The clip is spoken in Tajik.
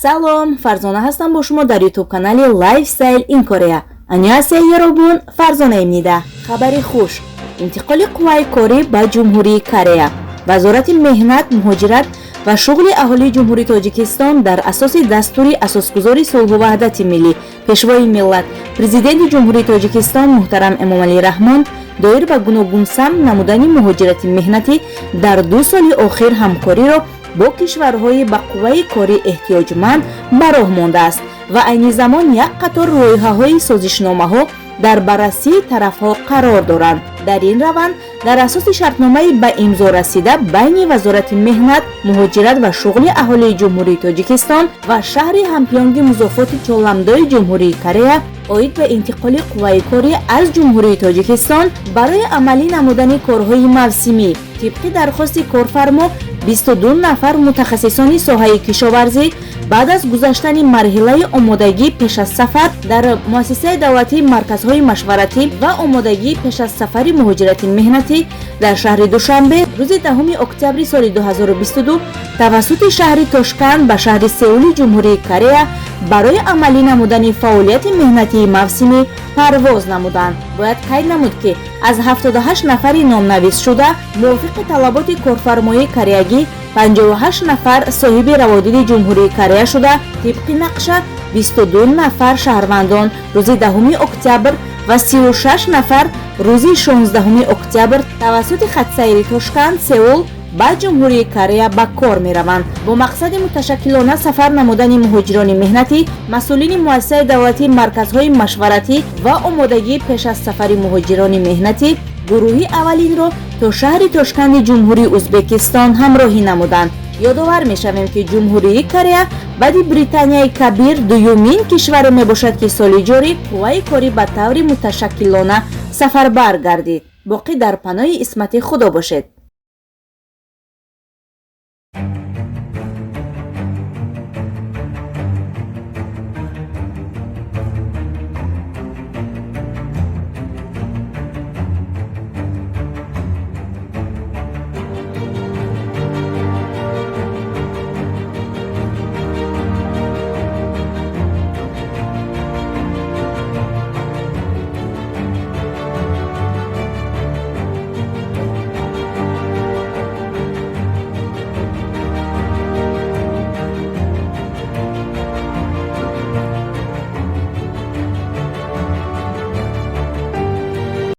Салом, Фарзона ҳастам бо шумо дар Ютуб канали Lifestyle in Korea. 안녕하세요, 여러분. Фарзонаимнида. Хабари хуш: интиқоли қувваи корӣ ба Ҷумҳурии Корея. Вазорати меҳнат, муҳоҷират ва шуғли аҳолии Ҷумҳурии Тоҷикистон дар асоси дастури Асосгузори сулҳу ваҳдати миллӣ, Пешвои миллат, Президенти Ҷумҳурии Тоҷикистон муҳтарам Эмомалӣ Раҳмон доир ба гуногунсамт намудани муҳоҷирати меҳнатӣ дар 2 соли охир ҳамкориро бо кишварҳои ба қувваи корӣ эҳтиёҷманд ба роҳ мондааст ва айни замон як қатор лоиҳаҳои созишномаҳо дар баррасии тарафҳо қарор доранд. Дар ин раванд, дар асоси шартномаи ба имзо расида байни Вазорати меҳнат, муҳоҷират ва шуғли аҳолии Ҷумҳурии Тоҷикистон ва шаҳри Ҳампёнги музофоти Чолламдои Ҷумҳурии Корея оид ба интиқоли қувваи корӣ аз Ҷумҳурии Тоҷикистон барои амалӣ намудани корҳои мавсимӣ тибқи дархости корфармо, 22 нафар мутахассисони соҳаи кишоварзӣ баъд аз гузаштани марҳилаи омодагӣ пеш аз сафар дар Муассисаи давлатии марказҳои машваратӣ ва омодагӣ пеш аз сафари муҳоҷирати меҳнатӣ дар шаҳри Душанбе рӯзи 10 октябри соли 2022 тавассути шаҳри Тошканд ба шаҳри Сеули Ҷумҳурии Корея барои амалӣ намудани фаъолияти меҳнатии мавсимӣ парвоз намуданд. Бояд қайд намуд, ки аз 78 нафари номнависшуда мувофиқи талаботи корфармоии кореягӣ 58 нафар соҳиби раводиди Ҷумҳурии Корея шуда, тибқи нақша 22 нафар шаҳрвандон рӯзи 10 октябр ва 36 нафар рӯзи 16 октябр тавассути хатсайри Тошканд Сеул ба Ҷумҳурии Корея ба кор мераванд. Бо мақсади муташаккилона сафар намудани муҳоҷирони меҳнатӣ, масъулини Муассисаи давлатии марказҳои машваратӣ ва омодагӣ пеш аз сафари муҳоҷирони меҳнатӣ гурӯҳи аввалинро то шаҳри Тошканди Ҷумҳурии Ӯзбекистон ҳамроҳӣ намуданд. Ёдовар мешавем, ки Ҷумҳурии Корея баъди Британияи Кабир дуюмин кишваре мебошад, ки соли ҷорӣ қувваи корӣ ба таври муташаккилона сафарбар гардид. Боқӣ дар паноҳи исмати Худо бошед.